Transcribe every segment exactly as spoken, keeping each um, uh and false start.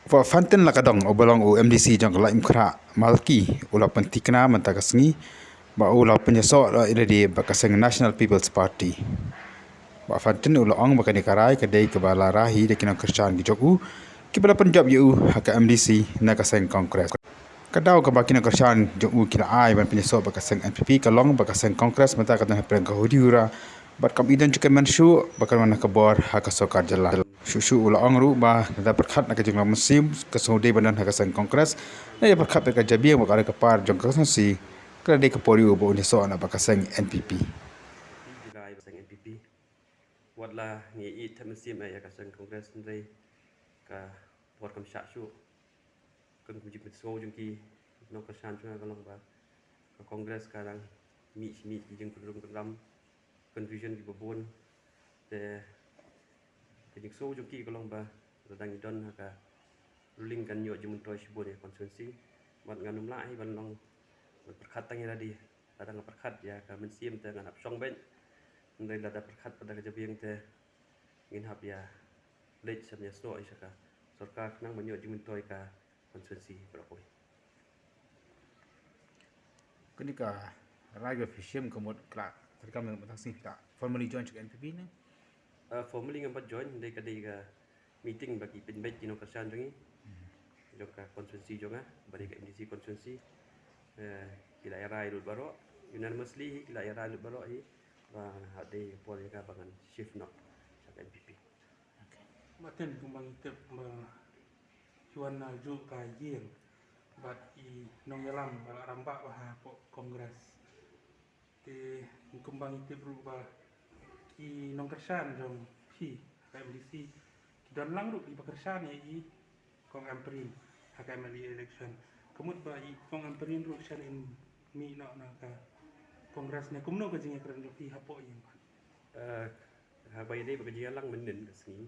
Bah Fantin Lakadong, uba long u M D C jong ka Laitumkhrah Malki, u la pynthikna mynta ka sngi ba u la pynïasoh ïalade bad ka seng National People's Party. Bah Fantin u la ong ba kane ka rai ka dei kaba la rah hi da ki nongkyrshan ki jong u kiba la pynjop ïa u ha ka M D C na ka seng Congress. Ka daw kaba ki nongkyrshan jong u ki la ai ban pynïasoh bad ka seng N P P ka long ba ka seng Congress mynta ka don hapdeng ka huri hura bad kam i don jingkyrmen shuh ba kan wan ha ka bor ha ka sorkar jylla. Shuh shuh u la ong ruh ba lada pyrkhat na ka jinglong mynsiem ka sngewdei ban don ha ka seng Congress, lada pyrkhat bad ka jabieng bad ka ri ka par jong ka constituency, ka la dei ka por ïa u ba un ïasoh na bad ka seng N P P. Ki rai ba seng N P P. Wat la ngi ïeit thep mynsiem ïa ka seng Congress hynrei ka por kam shah shuh. Kan kum jingpynsngew jong ki nongkyrshan jong nga ka long ba ka Congress ka dang mih shi mih ki jingkynrum kynram, confusion kiba bun. Te ka jingsngew jong ki ka long ba lada ngi don ha ka ruling kan ïoh jingmyntoi shibun ïa ka constituency. Bad ngan ym lah hi ban long ban pyrkhat tang ïa lade. Lada nga pyrkhat ïa ka mynsiem te ngan hap shong beit. Hynrei lada pyrkhat pat da ka jabieng te ngin hap ïa leit sha ban ïasnoh ïa sha ka sorkar khnang ban ïoh jingmyntoi ka constituency baroh kawei. Kane ka rai ba phi shim ka mut ka la, ka la kam mynta ka sngi ka la formally join sha ka N P P ne? Ah, formally ngam pat join, dei ka dei ka meeting ba ki pynbeit ki nongkyrshan jong ngi, jong ka constituency jong nga, ba dei ka M D C constituency. Eh, ki la ïarai lut baroh, unanimously hi ki la ïarai lut baroh hi ba ha dei ka por ïa ka ba ngan shift noh sha ka N P P. Martin, kumba ngi tip ba ki wan na ju ka ïing bad i nongïalam ba la rangbah bha hapoh Congress. Te kumba ngi tip ruh ba ki nongkyrshan jong phi ha ka M D C ki don lang ruh kiba kyrshan ïa i Kong Ampareen ha ka M L A election. Ka mut ba i Kong Ampareen ruh shen in mih noh na ka Congress ne kumno ka jingïakren jong phi hapoh ïing pat? Eh, haba ïadei bad ka jingïalang mynnin ka sngi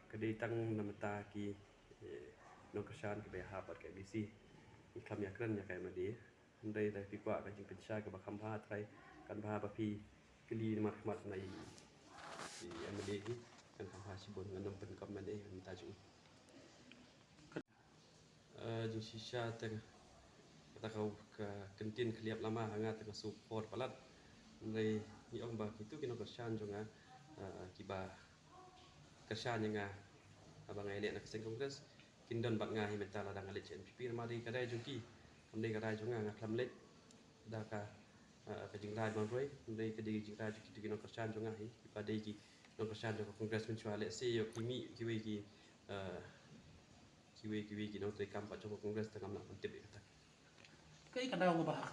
ka dei tang na bynta ki, eh, nongkyrshan kiba ïahap bad ka M D C. Ngi khlem ïakren ïa ka M L A. Hynrei lada phi kwah ka jingpynshai kaba kham bha, trai kan bha ba phi kylli namar khmat na i, i M L A hi, kan kham bha shibun, ngan ym pyn-comment ei ha ka bynta jong u. Eh, jingshisha te kata ka, ka kyntien khlieh lama ha nga te ka shu por palat. Hynrei ngi ong ba kito ki nongkyrshan jong nga, eh, kiba kyrshan ïa nga haba nga ïaleh na ka seng Congress, kin don bad nga hi mynta lada nga leit sha N P P, namar dei ka rai jong ki, kam dei ka rai jong nga, nga khlem leit da ka, eh, ka jingrai ban roi, kam dei ka dei ka jingrai jong kito ki nongkyrshan jong nga hi, kiba dei ki nongkyrshan jong ka Congress mynshuwa. Lehse ïoh ki mih kiwei ki, eh, kiwei kiwei ki nongtrei kam pat jong ka Congress, te ngam lah ban tip ïa kata. Kaei ka daw kaba ha